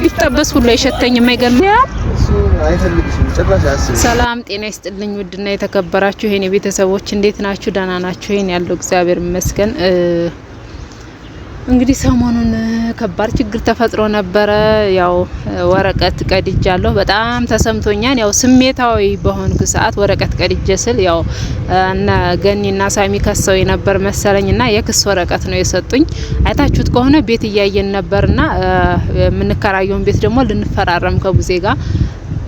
ቢጠበስ ሁሉ አይሸተኝም። አይገርም። ሰላም ጤና ይስጥልኝ። ውድና የተከበራችሁ የኔ ቤተሰቦች እንዴት ናችሁ? ደህና ናችሁ? ይሄን ያለው እግዚአብሔር ይመስገን። እንግዲህ ሰሞኑን ከባድ ችግር ተፈጥሮ ነበረ። ያው ወረቀት ቀድጃለሁ። በጣም ተሰምቶኛል። ያው ስሜታዊ በሆንኩ ሰዓት ወረቀት ቀድጄ ስል ያው እነ ገኒና ሳሚ ከሰው የነበር መሰለኝና የክስ ወረቀት ነው የሰጡኝ። አይታችሁት ከሆነ ቤት እያየን ነበርና የምንከራየውን ቤት ደግሞ ልንፈራረም ከቡዜ ጋር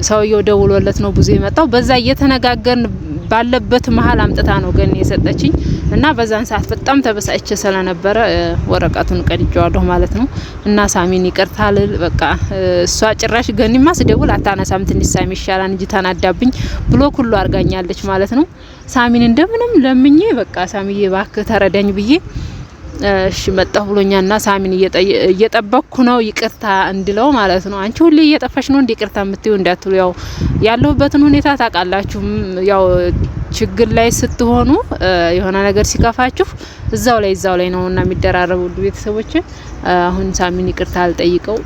ሰውየው ደውሎለት ነው ብዙ የመጣው። በዛ እየተነጋገርን ባለበት መሀል አምጥታ ነው ገኒ የሰጠችኝ እና በዛን ሰዓት በጣም ተበሳጭቼ ስለነበረ ወረቀቱን ቀድጄዋለሁ ማለት ነው። እና ሳሚን ይቅርታ ልል በቃ እሷ ጭራሽ ገኒማ ስደውል አታነሳም፣ ትንሽ ሳሚ ይሻላል እንጂ ተናዳብኝ ብሎ ሁሉ አርጋኛለች ማለት ነው። ሳሚን እንደምንም ለምኜ በቃ ሳሚዬ እባክህ ተረዳኝ ብዬ እሺ መጣሁ ብሎኛልና ሳሚን እየጠበቅኩ ነው ይቅርታ እንድለው ማለት ነው። አንቺ ሁሌ እየጠፋሽ ነው እንደ ይቅርታ የምትይው እንዳትሉ፣ ያው ያለሁበትን ሁኔታ ታውቃላችሁ። ያው ችግር ላይ ስትሆኑ የሆነ ነገር ሲከፋችሁ እዛው ላይ እዛው ላይ ነውና የሚደራረቡ ቤተሰቦች። አሁን ሳሚን ይቅርታ አልጠይቀው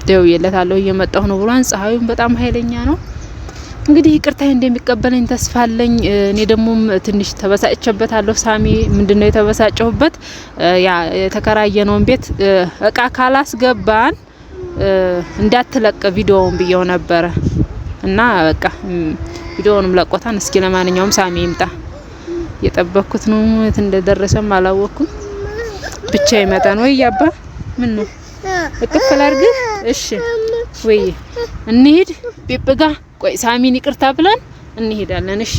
ደውዬለታለሁ እየመጣሁ ነው ብሏን። ፀሐዩን በጣም ኃይለኛ ነው። እንግዲህ ይቅርታ እንደሚቀበለኝ ተስፋ አለኝ። እኔ ደግሞ ትንሽ ተበሳጭቼበታለሁ። ሳሚ ምንድነው የተበሳጨሁበት? ያ የተከራየነውን ቤት እቃ ካላስገባን እንዳትለቅ ቪዲዮውን ብየው ነበረ እና በቃ ቪዲዮውንም ለቆታን። እስኪ ለማንኛውም ሳሚ ይምጣ፣ እየጠበቅኩት ነው። የት እንደደረሰም አላወቅኩም። ብቻ ይመጣን ወይ አባ ምን ነው እቅፍ ላድርግህ? እሺ ወይ እንሂድ ቢብጋ ቆይ ሳሚን ይቅርታ ብለን እንሄዳለን። እሺ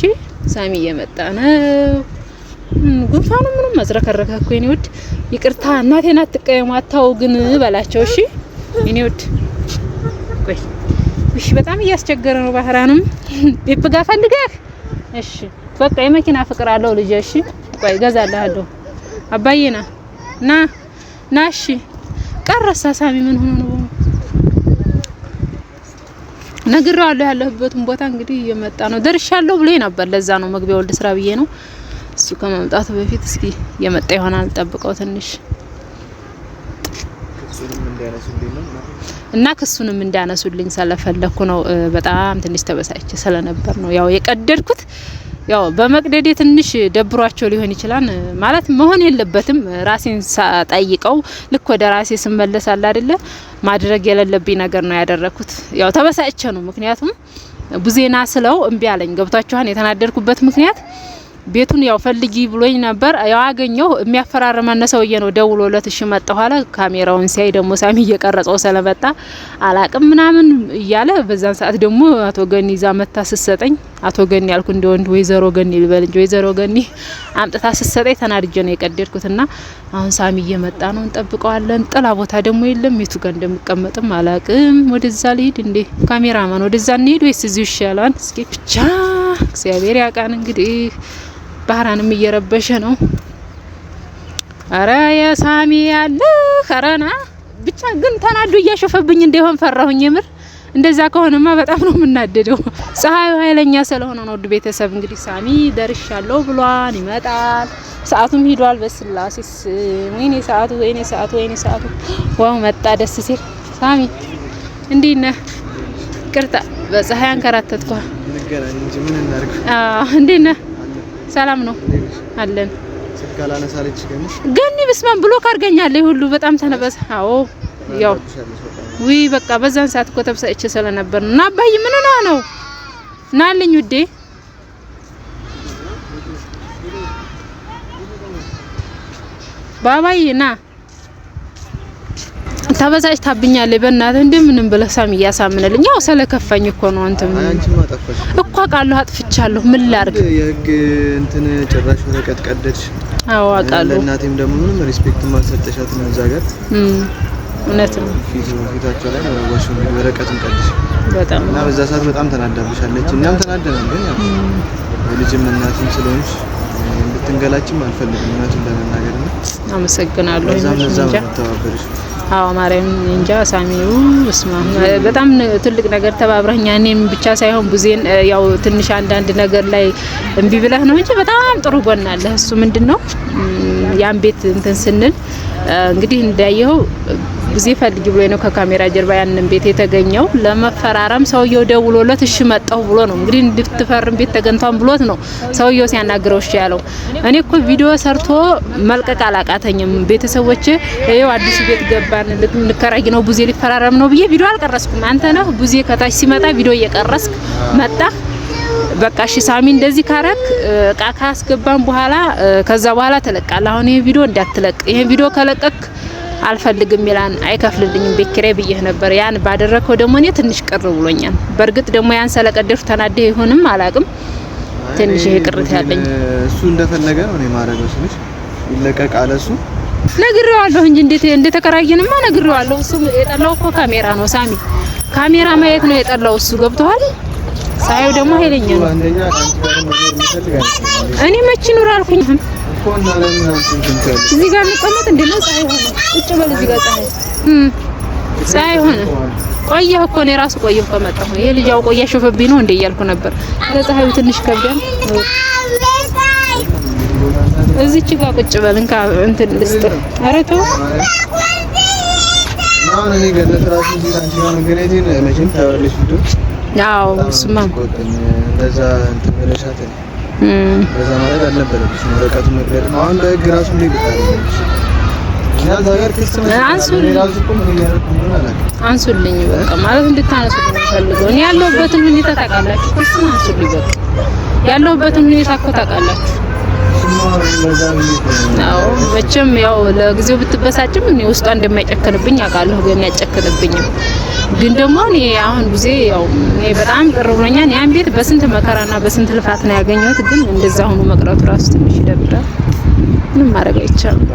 ሳሚ እየመጣ ነው። ጉንፋኑ ምንም መዝረከረከ እኮ የኔ ውድ። ይቅርታ እናቴን አትቀየሙ፣ አታው ግን በላቸው። እሺ የኔ ውድ። ቆይ እሺ፣ በጣም እያስቸገረ ነው። ባህራንም ቤብ ጋር ፈልገህ እሺ፣ በቃ የመኪና ፍቅር አለው ልጄ። እሺ ቆይ እገዛልሃለሁ። አባዬ ና ና ና። እሺ ቀረሳ ሳሚ ምን ሆኖ ነው? ነግሬዋለሁ ያለሁበትን ቦታ እንግዲህ እየመጣ ነው። ደርሻለሁ ብሎ ነበር። ለዛ ነው መግቢያ ወልድ ስራ ብዬ ነው። እሱ ከመምጣቱ በፊት እስኪ እየመጣ ይሆናል። ጠብቀው ትንሽ እና ክሱንም እንዲያነሱልኝ ስለፈለኩ ነው። በጣም ትንሽ ተበሳጭቼ ስለነበር ነው ያው የቀደድኩት። ያው በመቅደዴ ትንሽ ደብሯቸው ሊሆን ይችላል። ማለት መሆን የለበትም። ራሴን ሳጠይቀው ልክ ወደ ራሴ ስመለስ አለ አይደለ ማድረግ የሌለብኝ ነገር ነው ያደረኩት። ያው ተበሳጭቼ ነው። ምክንያቱም ቡዜና ስለው እምቢ አለኝ። ገብቷችኋል? የተናደድኩበት ምክንያት ቤቱን ያው ፈልጊ ብሎኝ ነበር። ያው አገኘው። የሚያፈራርመን ሰውዬ ነው ደውሎለት እሺ መጣሁ አለ። ካሜራውን ሲያይ ደግሞ ሳሚ እየቀረጸው ስለመጣ አላቅም ምናምን እያለ በዛን ሰዓት ደግሞ አቶ ገኒ ይዛ መታ ስትሰጠኝ፣ አቶ ገኒ ያልኩ እንደ ወንድ ወይዘሮ ገኒ ልበል እንጂ ወይዘሮ ገኒ አምጥታ ስትሰጠኝ ተናድጄ ነው የቀደድኩትና አሁን ሳሚ እየመጣ ነው፣ እንጠብቀዋለን። ጥላ ቦታ ደግሞ የለም። የቱ ጋር እንደምቀመጥም አላቅም። ወደዛ ልሂድ እንዴ? ካሜራማን ወደዛ እንሂድ ወይስ እዚሁ ይሻላል? እስኪ ብቻ እግዚአብሔር ያውቃን እንግዲህ። ባህራንም እየረበሸ ነው። አረ የሳሚ ያለህ አረና ብቻ ግን ተናዶ እያሾፈብኝ እንደሆን ፈራሁኝ። የምር እንደዛ ከሆነማ በጣም ነው የምናደደው። ፀሐዩ ኃይለኛ ስለሆነ ነው። ውድ ቤተሰብ እንግዲህ ሳሚ ደርሻለሁ ብሏን ይመጣል። ሰዓቱም ሂዷል። በስላሴ ወይኔ ሰዓቱ፣ ወይኔ ሰዓቱ፣ ወይኔ ሰዓቱ። wow መጣ ደስ ሲል። ሳሚ እንዴት ነህ? ይቅርታ በፀሐይ አንከራተትኳ። አዎ እንዴት ነህ? ሰላም ነው አለን። ገኒ ብስማን block አድርገኛለች ሁሉ በጣም ተነበሰ። አዎ ያው ውይ በቃ በዛን ሰዓት እኮ ተብሳጭቼ ስለነበር ነው። እና አባዬ ምን ሆነህ ነው? ናልኝ ውዴ ባባዬ ና ተበሳጭታብኛለች። በእናትህ እንደምንም ብለህ ሳሚ እያሳምንልኝ። ያው ስለከፋኝ እኮ ነው። አንተም እኮ አውቃለሁ አጥፍቻለሁ። ምን ላድርግ? የህግ እንትን ጭራሽ ወረቀት ቀደድሽ። አዎ አውቃለሁ። ለእናቴም ደግሞ ምንም respect አልሰጠሻትም እዛ ጋር። እውነት ነው። ፊታቸው ላይ ነው ወሽ ወረቀቱን ቀደድሽ በጣም እና በዛ ሰዓት በጣም ተናዳብሻለች። እኛም ተናደናል። ግን ያው ልጅም እናትም ስለሆንሽ እንድትንገላችም አልፈልግም እውነቱን ለመናገር ነው። አመሰግናለሁ። በዛም እዛም ነው የምተባበርሽ። አዎ ማርያም እንጃ ሳሚው እስማ በጣም ትልቅ ነገር ተባብረኛ እኔም ብቻ ሳይሆን ቡዜን ያው ትንሽ አንዳንድ ነገር ላይ እምቢ ብለህ ነው እንጂ በጣም ጥሩ ጎን አለ። እሱ ምንድነው ያን ቤት እንትን ስንል እንግዲህ እንዳየኸው ቡዜ ፈልጊ ብሎ ነው ከካሜራ ጀርባ ያንን ቤት የተገኘው ለመፈራረም። ሰውየው ደውሎለት እሺ መጣሁ ብሎ ነው እንግዲህ እንድትፈርም ቤት ተገኝቷን ብሎት ነው ሰውየው ሲያናግረው እሺ ያለው። እኔ እኮ ቪዲዮ ሰርቶ መልቀቅ አላቃተኝም። ቤተሰቦቼ ይኸው አዲሱ ቤት ገባን ልንከራይ ነው ቡዜ ሊፈራረም ነው ብዬ ቪዲዮ አልቀረስኩም። አንተ ነህ ቡዜ ከታች ሲመጣ ቪዲዮ እየቀረስክ መጣህ። በቃ እሺ ሳሚ እንደዚህ ካረክ እቃ ካስገባን በኋላ ከዛ በኋላ ተለቃለ። አሁን ይሄ ቪዲዮ እንዳትለቅ፣ ይሄ ቪዲዮ ከለቀክ አልፈልግም ይላን አይከፍልልኝም ቤት ኪራይ ብዬህ ነበር። ያን ባደረከው ደግሞ እኔ ትንሽ ቅር ብሎኛል። በእርግጥ ደግሞ ያን ስለቀደድኩ ተናደህ ይሁንም አላቅም፣ ትንሽ ይሄ ቅርት ያለኝ እሱ እንደፈለገ ነው እኔ ማረገው ስልሽ ይለቀቅ አለ እሱ ነግሬዋለሁ እንጂ እንዴት እንደተከራየንማ ነግሬዋለሁ። እሱ የጠላው እኮ ካሜራ ነው ሳሚ፣ ካሜራ ማየት ነው የጠላው እሱ። ገብቶሃል? ሳየው ደግሞ ኃይለኛ ነው። እኔ መች ይኑር አልኩኝ። እዚህ ጋር እንቀመጥ እንዴ ነው? ፀሐይ ሆነ። ቁጭ በል እዚህ ጋር ፀሐይ ፀሐይ ሆነ። ቆየህ እኮ እኔ ራሱ ቆየሁ ከመጣሁ። ይሄ ልጅ አውቆ እያሾፈብኝ ነው እንዴ እያልኩ ነበር። ለፀሐዩ ትንሽ ከብዳል። እዚች ጋር ቁጭ በል እንካ እንትን ልስጥህ። ኧረ ተው እኔ ገነት ራሱ እዚህ አንቺ ጋር መገናኘቴን መቼም ታያለሽ ቪዲዮ አዎ እሱማ እንደዛ እንትን ብለሻት እንደዛ ማድረግ አልነበረብሽም። ወረቀቱን መቅደድ አሁን በህግ ራሱ እንዴት አንሱልኝ በቃ ማለት እንድታነሱልኝ ፈልገው እኔ ያለሁበትን ሁኔታ ታውቃላችሁ። ክሱን አንሱልኝ በቃ ያለሁበትን ሁኔታ እኮ ታውቃላችሁ። አዎ መቼም ያው ለጊዜው ብትበሳጭም እኔ ውስጧ እንደማይጨክንብኝ አውቃለሁ። ግን አይጨክንብኝም። ግን ደግሞ እኔ አሁን ጊዜ ያው እኔ በጣም ቅር ብሎኛል። ያን ቤት በስንት መከራና በስንት ልፋት ነው ያገኘሁት። ግን እንደዛ ሆኖ መቅረቱ ራሱ ትንሽ ይደብራል። ምንም ማድረግ አይቻልም።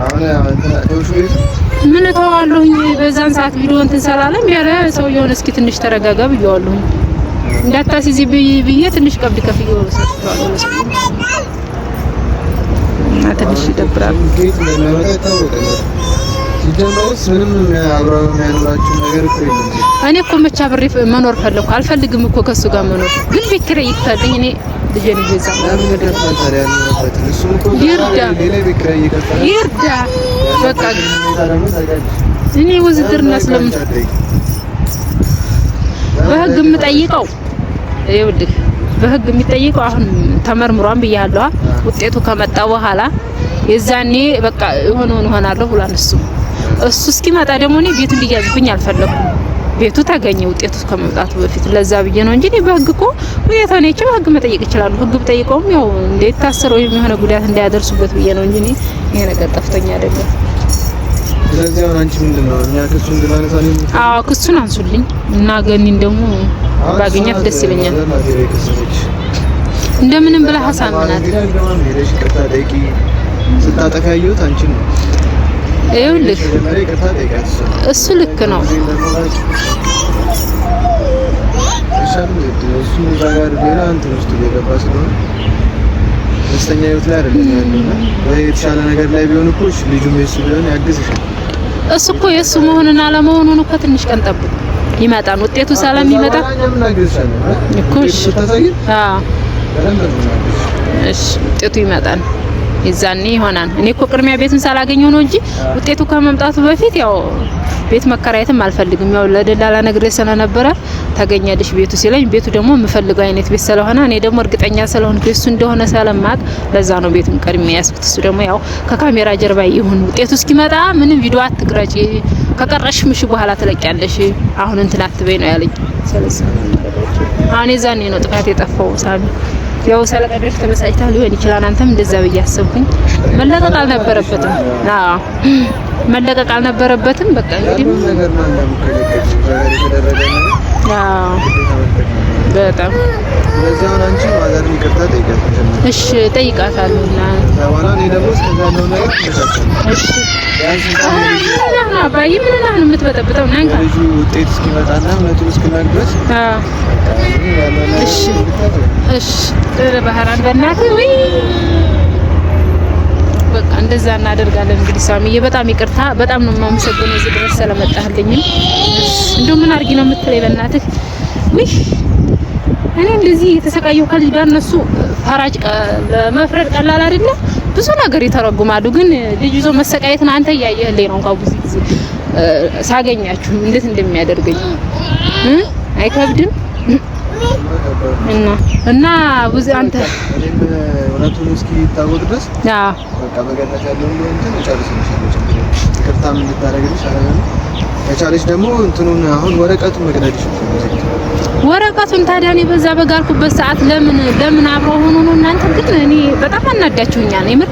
ምን እተዋለሁኝ? በዛን ሰዓት ቪዲዮ እንትን ስላለም ያለ ሰውየውን እስኪ ትንሽ ተረጋጋ ብየዋለሁኝ። እንዳታስይዝ ብዬ ትንሽ ቀብድ ከፍዬው ሰጥቼዋለሁ። እና ትንሽ ይደብራል። እኔ እኮ መቼ አብሬ መኖር ፈለኩ? አልፈልግም እኮ ከሱ ጋር መኖር። ግን ቤት ኪራይ ይክፈልኝ። እኔ ልጄን ይዤ እዛ ይርዳ ይርዳ። በቃ እኔ ውዝድርና ስለምን በህግ የምጠይቀው ይኸውልህ፣ በህግ የሚጠይቀው አሁን ተመርምሯን ብያለሁ። ውጤቱ ከመጣ በኋላ የዛኔ በቃ የሆነውን እሆናለሁ ብሏል። እሱ እስኪመጣ ደግሞ እኔ ቤቱ እንዲያዝብኝ አልፈለኩም። ቤቱ ተገኘ ውጤቱ ከመምጣቱ በፊት ለዛ ብዬ ነው እንጂ እኔ በህግ እኮ ሁኔታውን አይቼ በህግ መጠየቅ እችላለሁ። ህግ ብጠይቀውም ያው እንዳይታሰር ወይም የሆነ ጉዳት እንዳያደርሱበት ብዬ ነው እንጂ እኔ ይሄ ነገር ጠፍቶኝ አይደለም። ስለዚህ አሁን አንቺ ምንድን ነው እኛ ክሱን እንድናነሳ ነው? አዎ ክሱን አንሱልኝ እና ገኒን ደግሞ ባገኛት ደስ ይለኛል። እንደምንም ብለህ አሳምናት። ስታጠፋ ያየሁት አንቺን ነው። ይኸውልህ እሱ ልክ ነው። እሱ እዛ ጋር ሌላ እንትን ውስጥ እየገባ ስለሆነ ደስተኛ ህይወት ላይ አይደለም ያለው። ወይ የተሻለ ነገር ላይ ቢሆን እኮ ልጁም የሱ ቢሆን ያግዝሻል። እሱ እኮ የእሱ መሆኑን አለመሆኑን እኮ ትንሽ ቀን ጠብቁ ይመጣል። ውጤቱ ሰላም ይመጣ እኮ። እሺ አዎ፣ እሺ ውጤቱ ይመጣል። የዛኔ ይሆናል። እኔ እኮ ቅድሚያ ቤቱን ሳላገኘው ነው እንጂ ውጤቱ ከመምጣቱ በፊት ያው ቤት መከራየትም አልፈልግም። ያው ለደላላ ነግሬ ስለነበረ ታገኛለሽ ቤቱ ሲለኝ ቤቱ ደግሞ የምፈልገው አይነት ቤት ስለሆነ እኔ ደግሞ እርግጠኛ ስለሆንኩ እሱ እንደሆነ ስለማቅ ለዛ ነው ቤቱን ቀድሜ ያዝኩት። እሱ ደግሞ ያው ከካሜራ ጀርባ ይሁን ውጤቱ እስኪመጣ ምንም ቪዲዮ አትቅረጪ፣ ከቀረሽ ምሽ በኋላ ትለቂያለሽ፣ አሁን እንትን አትበይ ነው ያለኝ። ስለዚህ አሁን የዛኔ ነው ጥፋት የጠፋው ሳሚ። ያው ስለቀደሽ ተበሳጭተህ ሊሆን ይችላል። አንተም እንደዛ ብዬ አሰብኩኝ። መለቀቅ አልነበረበትም። አዎ መለቀቅ አልነበረበትም። በቃ እንግዲህ አዎ በጣም እሺ እጠይቃታለሁ። እና እሺ አባዬ ምን ሆነህ ነው የምትበጠብጠው? ውጤት እስኪመጣና እውነቱን እስክናውቅ ድረስ። እሺ እሺ ባህራን በእናትህ ወይ በቃ እንደዛ እናደርጋለን። እንግዲህ ሳሚዬ በጣም ይቅርታ፣ በጣም ነው የማመሰግነው እዚህ ድረስ ስለመጣህልኝም። እንደው ምን አድርጊ ነው የምትለኝ? በእናትህ ውይ እኔ እንደዚህ የተሰቃየው ከልጅ ጋር እነሱ ፈራጅ ለመፍረድ ቀላል አይደለ፣ ብዙ ነገር ይተረጉማሉ። ግን ልጅ ይዞ መሰቃየትን አንተ እያየህልኝ ነው እንኳን ብዙ ጊዜ ሳገኛችሁ እንዴት እንደሚያደርገኝ አይከብድም? እና እና ብዙ አንተ እኔም እውነቱን እስኪታወቅ ድረስ አዎ በቃ በገነት ያለውን እንትን እጨርስልሻለሁ። ችግር የለም። ይቅርታም እንድታደርግልሽ አደርጋለሁ። ከቻለች ደግሞ እንትኑን አሁን ወረቀቱን መቅደድ ይችላል። ወረቀቱን ታዲያ እኔ በዛ በጋልኩበት ሰዓት ለምን ለምን አብሮ ሆኖ ነው? እናንተ ግን እኔ በጣም አናዳችሁኛል። የምር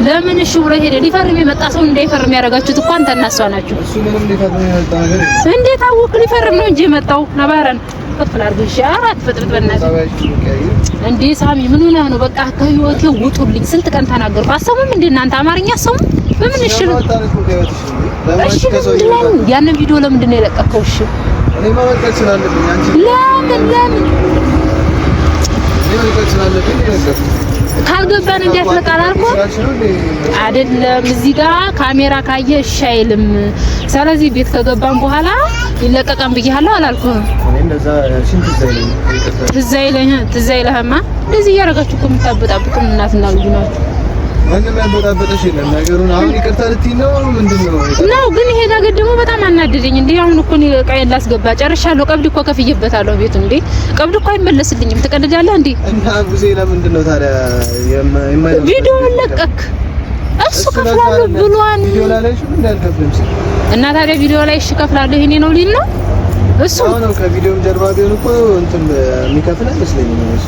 ለምን እሺ ብሎ ሄደ? ሊፈርም የመጣ ሰው እንዳይፈርም ያደረጋችሁት እኮ አንተና እሷ ናችሁ። እሱ ምንም ሊፈርም የመጣ ነገር የለም። እንዴት አወቅ? ሊፈርም ነው እንጂ የመጣው ነባረን ከፍል አድርገሽ እሺ። አራት ፍጥጥ በእናትህ ጸባይሽ የሚቀያየር እንዴ ሳሚ ምን ሆነህ ነው? በቃ ከህይወቴ ውጡልኝ። ስንት ቀን ተናገርኩ። አሰሙም እንዴ እናንተ አማርኛ አሰሙም? በምን እሺ ነው ለማጣራት እኮ ከህይወትሽ ነው። ለምን እሺ አንቺ ከሰውዬው ለምን ጋር ያንን ቪዲዮ ለምንድን ነው የለቀከው? እሺ እኔማ መልቀቅ ስላለብኝ አንቺ ለምን ለምን እኔ መልቀቅ ስላለብኝ ነው የለቀኩት። ካልገባን እንዲያትለቅ አላልኩም ስላልሽ ነው እንዴ? አይደለም። እዚህ ጋር ካሜራ ካየ እሺ አይልም። ስለዚህ ቤት ከገባን በኋላ ይለቀቀን ብያለሁ አላልኩም? እኔ እንደዛ ያልሽኝ ትዝ አይለኝም። ይቅርታ። ትዝ አይለህ ትዝ አይለህማ። እንደዚህ እያደረጋችሁ እኮ የምታበጣብጡ እናትና ልጁ ናችሁ። ማንም ያበጣበጠሽ የለም። ነገሩን አሁን ይቅርታ ልትይኝ ነው ምንድን ነው? ነው ግን ይሄ ነገር ደግሞ በጣም አናደደኝ። እንዴ አሁን እኮ እኔ ዕቃዬን ላስገባ ጨርሻለሁ። ቀብድ እኮ ከፍዬበታለሁ ቤቱ። እንዴ ቀብድ እኮ አይመለስልኝም። ትቀልዳለህ እንዴ? እና ጊዜ ለምንድን ነው ታዲያ የማይመለስ ቪዲዮውን ለቀክ። እሱ ከፍላለሁ ብሏን ቪዲዮ ላይ አላየሽም? እንደ አልከፍልም ሲል እና ታዲያ ቪዲዮ ላይ እሺ ከፍላለሁ ይሄኔ ነው ሊል ነው እሱ። አሁን ነው ከቪዲዮም ጀርባ ቢሆን እኮ እንትን የሚከፍል አይመስለኝም። እሱ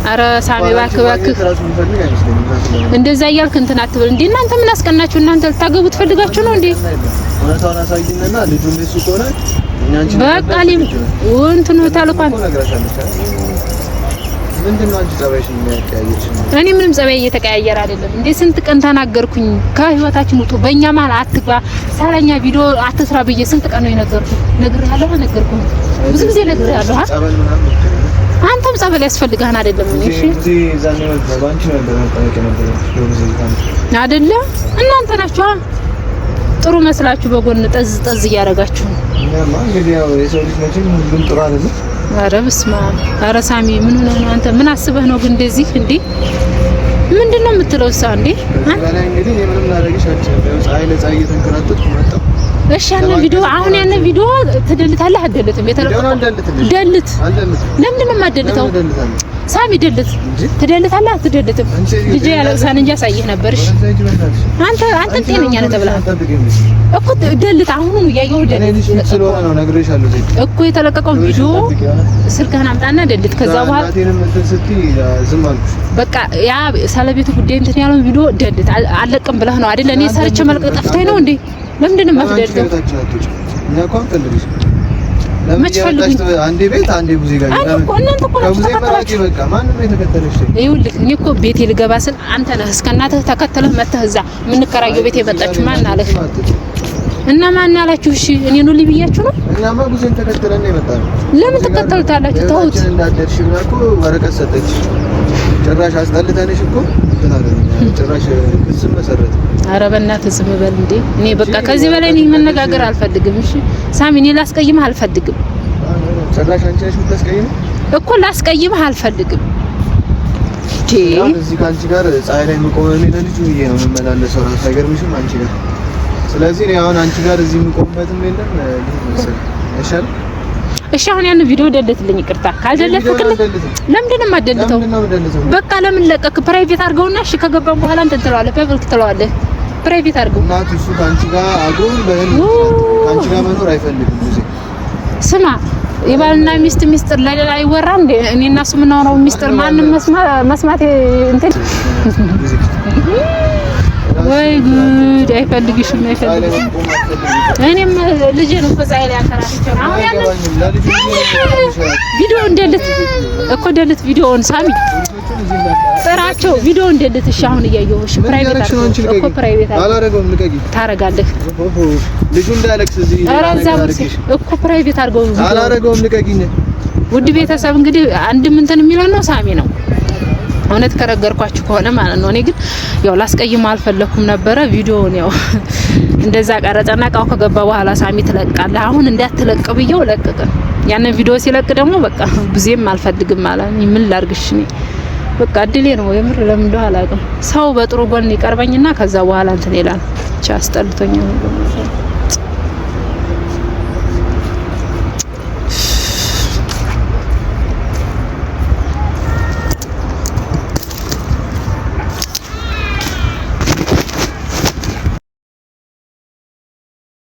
አረ ሳሚ እባክህ እባክህ ራሱ የሚፈልግ አይመስለኝም። ራሱ ለምን እንደዛ እያልክ እንትን አትበል እንዴ። እናንተ ምን አስቀናችሁ? እናንተ ልታገቡ ትፈልጋችሁ ነው እንዴ? እውነታውን አሳይንና ልጁ እሱ ከሆነ እኛ አንቺን በቃ ሊም እንትኑ ታልኳን እኮ ነግራሻለች አይደል? ምንድን ነው አንቺ ጸባይሽን የሚያቀያየርሽ? እኔ ምንም ጸባይ እየተቀያየረ አይደለም እንዴ። ስንት ቀን ተናገርኩኝ። ከህይወታችን ውጡ፣ በእኛ መሀል አትግባ፣ ሳለኛ ቪዲዮ አትስራ ብዬ ስንት ቀን ነው የነገርኩህ? ነግሬሃለሁ፣ አልነገርኩህም? ብዙ ጊዜ ነግሬሃለሁ። ጸበል ምናምን አንተም ጸበል ያስፈልግሃል አይደለም? እኔ እሺ ጊዜ ዛኔ በአንቺ ነበር መጠመቅ የነበረው ጊዜ አይደለ? እናንተ ናችሁ ጥሩ መስላችሁ በጎን ጠዝ ጠዝ እያደረጋችሁ ነው። እኛማ እንግዲህ ያው የሰው ልጅ መቼም ሁሉም ጥሩ አይደለም። ኧረ በስመ አብ! ኧረ ሳሚ ምን ሆነህ ነው አንተ? ምን አስበህ ነው ግን እንደዚህ እንዴ? ምንድን ነው የምትለው? እሷ እንዴ ከዚህ በላይ እንግዲህ እኔ ምንም ላደርግሽ አልችልም። ያው ፀሐይ ለፀሐይ እየተንከራተትኩ መጣሁ። እሺ ያንን ቪዲዮ አሁን ያንን ቪዲዮ ትደልታለህ አትደልትም? ቪዲዮውን አልደልትልሽም። ደልት። አልደልትም። ለምንድን ነው የማትደልተው? ለምን እደልታለሁ? ሳሚ ደልት። እንጂ ትደልታለህ አትደልትም? አንቺ ልጄ ያለቅሳል እንጂ አሳይህ ነበር። እሺ ወደዛ ሂጂ በእናትሽ። አንተ አንተ ጤነኛ ነህ ተብለሃል አትጠብቂኝ። እኮ ደልት። አሁኑኑ እያየሁ እኔ ደልት ልጅ ፊት ስለሆነ ነው ነግሬሻለሁ። ዜድ እኮ የተለቀቀው ቪዲዮ ጠብቂ ሆነ ስልክህን አምጣና ደልት። ከዛ በኋላ እናቴንም እንትን ስትይ ዝም አልኩሽ። በቃ ያ ሰለቤቱ ጉዳይ እንትን ያለውን ቪዲዮ ደልት። አልለቅም ብለህ ነው አይደል? እኔ ሰርቼ መልቀቅ ጠፍቶኝ ነው እንዴ? ለምንድን ነው ለምን አንቺ የማትደልተው? ከህይወታችን አትወጪም? እኛ እኮ አንፈልግሽም። ለምን መች እያመጣሽ ፈልጉኝ? አንዴ ቤት አንዴ ቡዜ ጋር አንተ እኮ እናንተ እኮ ናችሁ ከቡዜ መራቂ ተከተላችሁ። በቃ ማንም የተከተለሽ ይኸውልህ እኔ እኮ ቤቴ ልገባ ስል አንተ ነህ እስከ እናትህ ተከተለህ መተህ እዛ የምንከራየው ቤት የመጣችሁ ማን አለህ? እና ማን አላችሁ? እሺ እኔ ኑልኝ ብያችሁ ነው? እኛማ ቡዜን ተከትለን ነው የመጣነው። ለምን ትከተሉታላችሁ? ተውት። ህይወታችን እንዳደርሽ ብላ እኮ ወረቀት ሰጠች። ጭራሽ አስጠልተንሽ እኮ እንትን አለን። ጭራሽ ክስም መሰረት። ኧረ በእናትህ ዝም በል እንዴ! እኔ በቃ ከዚህ በላይ እኔ መነጋገር አልፈልግም። እሺ ሳሚ፣ እኔ ላስቀይምህ አልፈልግም ጭራሽ አንቺ ነሽ የምታስቀይሚው። እኮ ላስቀይምህ አልፈልግም። እንዴ አሁን እዚህ ከአንቺ ጋር ፀሐይ ላይ የምቆመው እኔ ለልጁ ብዬ ነው የምመላለሰው። እራሱ አይገርምሽም? አንቺ ጋር ስለዚህ እኔ አሁን አንቺ ጋር እዚህ የምቆምበትም የለም ልሂድ መሰለኝ። አይሻልም? እሺ አሁን ያን ቪዲዮ ደልትልኝ። ይቅርታ ካልደለትክልኝ ለምንድን ነው የማትደልተው? ለምንድን ነው የምደልተው? በቃ ለምን ለቀክ? private አድርገውና እሺ ከገባን በኋላ እንትን ትለዋለህ፣ public ትለዋለህ። private አድርገው። እናቱ እሱ ከአንቺ ጋር አጉል በህልም ከአንቺ ጋር መኖር አይፈልግም። ጊዜ ስማ የባልና ሚስት ሚስጥር ለሌላ አይወራም እንዴ? እኔ እና እሱ የምናወራው ሚስጥር ማንም መስማት እንትን ወይ ጉድ! አይፈልግሽም፣ አይፈልግሽም። እኔም ልጄን እኮ ፀሐይ ላይ አንከራትቼው ነው አሁን ያንን ቪዲዮ እንደልት እኮ ደልት ቪዲዮውን ሳሚ ጥራቸው። ቪዲዮ እንደልት። እሺ አሁን እያየሁሽ private አድርገው እኮ private አድርገው አላደረገውም። ልቀቂ። ታረጋለህ። ልጁ እንዳያለቅስ እዚህ ኧረ እዛ እኮ private አድርገው ቪዲዮ አላደረገውም። ልቀቂኝ። ውድ ቤተሰብ እንግዲህ አንድም እንትን የሚለው ነው ሳሚ ነው። እውነት ከረገርኳችሁ ከሆነ ማለት ነው። እኔ ግን ያው ላስቀይም አልፈለኩም ነበረ። ቪዲዮውን ያው እንደዛ ቀረጸና እቃው ከገባ በኋላ ሳሚ ትለቃለህ፣ አሁን እንዳትለቅ ብዬው ለቀቀ። ያንን ቪዲዮ ሲለቅ ደግሞ በቃ ብዙም አልፈልግም ማለት ነው። ምን ላርግሽ እኔ በቃ እድሌ ነው የምር። ለምን እንደሆነ አላውቅም። ሰው በጥሩ ጎን ይቀርበኝና ከዛ በኋላ እንትን ይላል። ብቻ አስጠልቶኛል።